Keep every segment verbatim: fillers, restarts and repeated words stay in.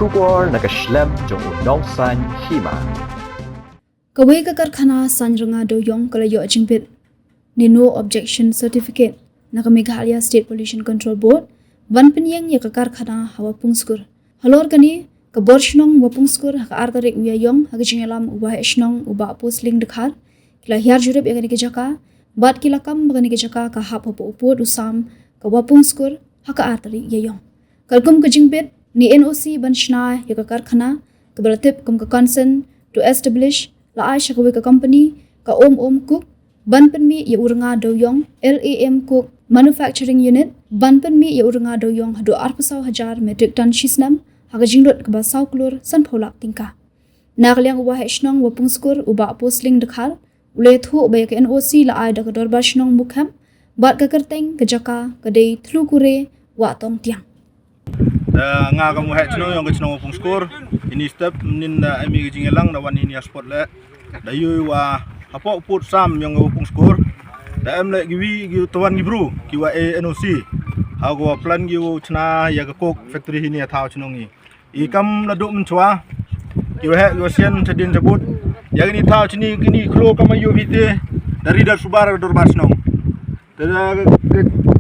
Khubor na ka shlem jong u Nongsaiñ Hima. Kawei ka karkhana saiñ rnga dewïong ka la ïoh jingbit ne no objection certificate na ka Meghalaya State Pollution Control Board ban pynïeng ïa ka karkhana ha Wapungskur. Halor kane, ka bor shnong Wapungskur ha ka ar tarik u Ïaïong ha ka jingïalam u waheh shnong u Bah Posling Dkhar, ki la hiar jurip ïa kane ka jaka bad ki la kam ba kane ka jaka ka hap hapoh u pud u sam ka Wapungskur ha ka ar tarik Ïaïong. Katkum ka jingbit ne N O C ban shna ïa ka karkhana kaba la tip kum ka consent to establish la ai sha kawei ka company, ka Om Om Coke, ban pynmih ïa u rnga dewïong, L A M Coke Manufacturing Unit, ban pynmih ïa u rnga dewïong haduh arphew saw hajar metric ton shisnem ha ka jinglut kaba saw klur sanphew lak tyngka. Na ka liang u waheh shnong Wapungskur u Bah Posling Dkhar u la ïathuh ba ïa ka N O C la ai da ka Dorbar Shnong Mukhep bad ka kyrteng ka jaka ka dei Thlukure Wahtongtiang. Da nga kam u waheh shnong yong ka shnong Wapungskur, ini step mynnin da em i ka jingïalang da wan ini ha spot le. Da ïohi wa hapoh pud sam yong ka Wapungskur da em le kiwi ki tawan ki bru ki wa e N O C ha ka wa plan ki wa chna ïa ka coke factory hini ha thaw chnong i. I kam la duh mynchwa ki waheh ki wa sian chadien chabut ïa kini thaw chini kini khlo kam ayu hite da ri da subar ka Dorbar Shnong. Te da, te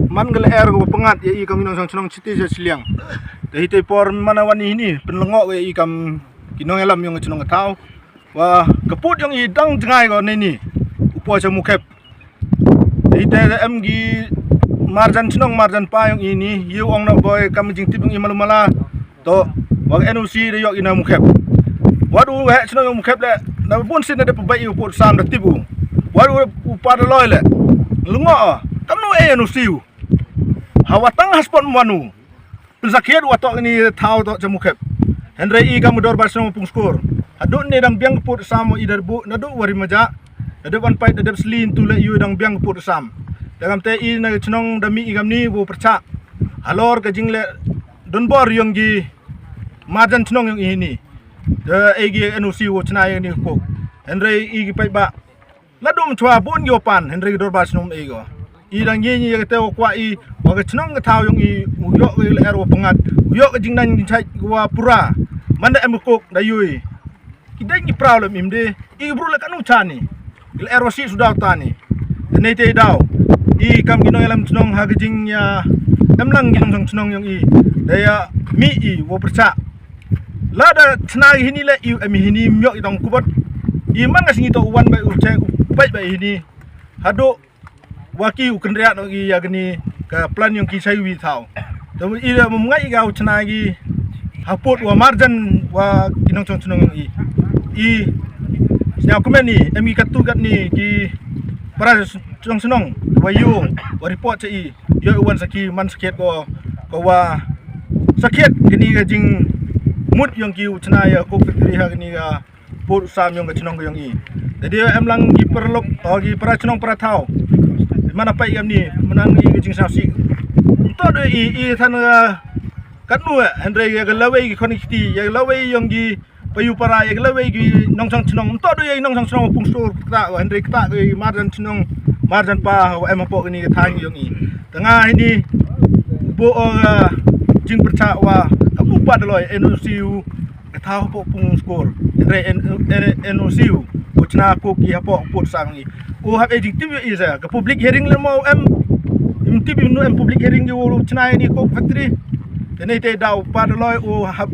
man ka lyer ka wa pyngat ïa i kam i nongchong chnong chiti ja chiliang. Te hite por man a wan i hini pynlyngngoh ka ïa i kam ki nongïalam yong ka chnong ka thaw wa ka pud yong i dang jngai ka neini u poi cha Mukhep. Te hite da em ki marjan chnong marjan pa yong i hini, ïa u ong na boi kam jingtip yong i malu mala. To, wa ka N O C da ïoh i na Mukhep. Wat u waheh chnong yong Mukhep le, na bun sien da pynbeit i u pud sam da tip u. Wat u, u Pa Daloi le lyngngoh, kamnu e N O C u. Ha wa tang ha spot mwan u pynsakhiat u wa toh kini thaw toh cha Mukhep. Hynrei i kam u Dorbar Shnong Wapungskur, haduh ne dang biang ka pud sam wa i da buh naduh wa ri maja, da dep wan pait da dep sli ntu le ïohi dang biang ka pud sam. Da kam te i na ka chnong da mih i kam ni wa pyrchah halor ka jingle donbor yong ki marjan chnong yong i hini. Da e ki N O C wa chna ïa kani ka coke. Hynrei i ki paidbah la duh mynchwa bun ki wa pan, hynrei ka Dorbar Shnong e ko. I dang ïa ïa kate wa kwah i wa ka chnong ka thaw yong i u ïoh ka lyer wa pyngat, u ïoh ka jingnan jingchait wa pura. Man da em ka coke da ïohi ki dang ki praw lem im de. I ki bru le kanu chani. Ki lyer wa sih suda u tani. Te nei te daw i kam ki nongïalam chnong ha ka jingïa emlang ki nongchong chnong yong i. Da ïa mih i wa pyrchah. Lada chna i hini le i em i hini, ym ïoh i dang kubot. I man ka sngi toh u wan beit u check u peit beit hini. Haduh wa ki u kynriah noh ki ïa kani ka plan yong ki chai wi thaw. Te i da mum ngai i ka u chna ki hapud wa marjan wa ki nongchong chnong i. I sñiaw kmen i em i katu katni ki para chong chnong wa ïoh wa report cha i, ïoh i wan sakhi man sakhiat ko, ko wa sakhiat kani ka jingmut yong ki u chna ïa ka coke factory ha kani ka pud sam yong ka chnong ka yong i. Te dei em lang ki paralok, o ki para chnong para thaw. Mana pait kamni, mana ngi ka jingsngewsih. Ym toh dei i, i than ka katnu, hynrei ïa ka lawei ki khon ki kti, ïa ka lawei yong ki payu para, ïa ka lawei ki nongchong chnong. Ym toh dei ïa i nongchong chnong Wapungskur kata, hynrei kata ki marjan chnong, marjan pa wa em hapoh kani ka thaiñ yong i. Te nga hini u buh o ka jingpyrchah wa ka u Pa Daloi, N O C u ka thaw hapoh Wapungskur. Hynrei N-, N-, N O C u, u chna coke ki hapoh pud sam i. U hap e jingtip ïa i sa, ka public hearing le mo em. Im tip i nu em public hearing ki u chna ïa ni coke factory. Te nei te daw Pa Daloi u hap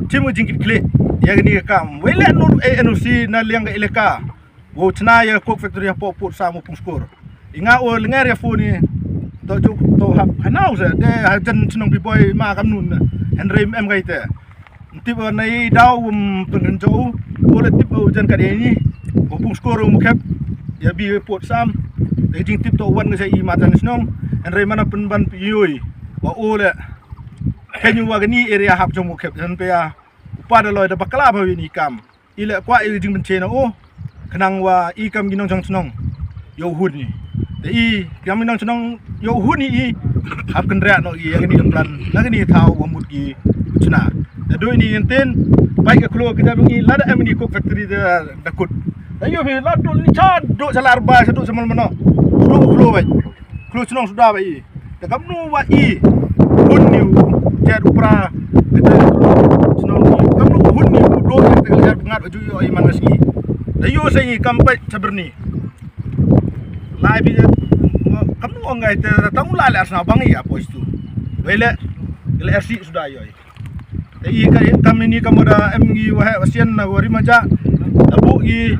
chim u jingkitkhlieh ïa kani ka kam. Wei le nu e N O C na liang ka elaka wow chna ïa coke factory hapoh pud sam Wapungskur. I nga u lyngngar ïa phone i, to juk to hap hanaw se de hajan chnong Pi Boi ma kamnu na. Hynrei em kai te. Ym tip na i daw um pynrynjau u le tip u jan ka dei ni. Wapungskur u Mukhep ïa bi pud sam. Te jingtip to wan ka sa i marjan chnong. Hynrei mana pynban pi yoi wa u le. Kynyu wa kani area hap jong Mukhep, hynrei u Pa Daloi da bakla ba wi ni kam. I le kwah i jingpynche na u, khnang wa i kam ki nongchong chnong yow hun i. Te i kam ki nongchong chnong yow hun i, i hap kynriah noh i ïa kani ka plan na kani ka thaw wa mut ki chna. Te doi ni ynten, bai ka khlo ka jam i, lada em ni coke factory da, da kut. Da yow hi la doi ni cha doi cha lar ba cha doi cha mal mano. Doi khlo bai. Khlo chnong suda ba i. Te kamnu wa i hun ni u jet u pra, te khlo chnong Aju yoh i man ka sngi. Da yoh sa ngi kam pait cha byrni. Lai bi, kam nu ong ngai te, tang u lai le ar sna bang i a poistu. Wei le, le ar si suda yoh i. Te i ka, kam ini kam da em ngi waheh wasian na wari maja. Da bu i,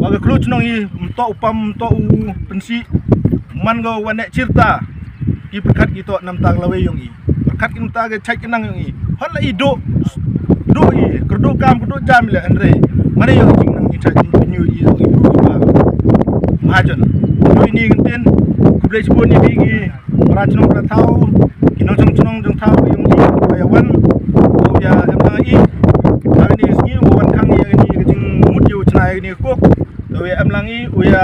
wa ka khluch nong i, mtoh u pam, mtoh u pensi. Man ko wa ne chirta. Ki pyrkhat ki toh namta ka lawei yong i. Pyrkhat ki namta ka chait ka nang yong i. Hon la i do, do i, kyrduh kam, kyrduh jam i le, hynrei mane yong i jingnang i chait i nyu i, i bru i ba. Mahajon. Yu ini kyntien, khublei chibun i ki para chnong para thaw, ki nongchong chnong chong thaw yong i, wa ya wan, wa ya em lang i, ha ini sngi, wa wan khang ya ini ka jingmut yow chna ya ini ka kok. Te u ya em lang i, u ya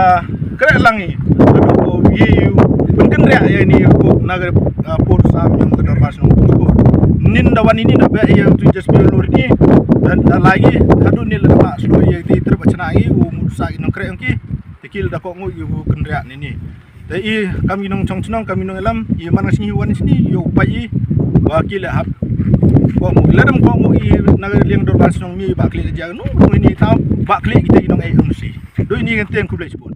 kreh lang i. Hadooh u ye u pynkynriah ya ini u na ka, ah, por sam yong ka dorbar chnong por skor. Nin da wan ini da beh ya u tu jas pi lor ni. Dan da lai i, hadooh ni la da ma slo ya ti trep chna i, u mut sa i nongkreh yong ki. Te ki la da kohnguh i u kynriah ni ni. Te i kam i nongchong chnong, kam i nongyalam, i man ka sngi wan sni, yow pait i. Wa ki la hap kohnguh, la dam kohnguh i na ka liang dorbar chnong mi, ba klik ja nu, nu ini thaw, ba klik kita i nong ai um si. Du ini kyntien, khublei chibun.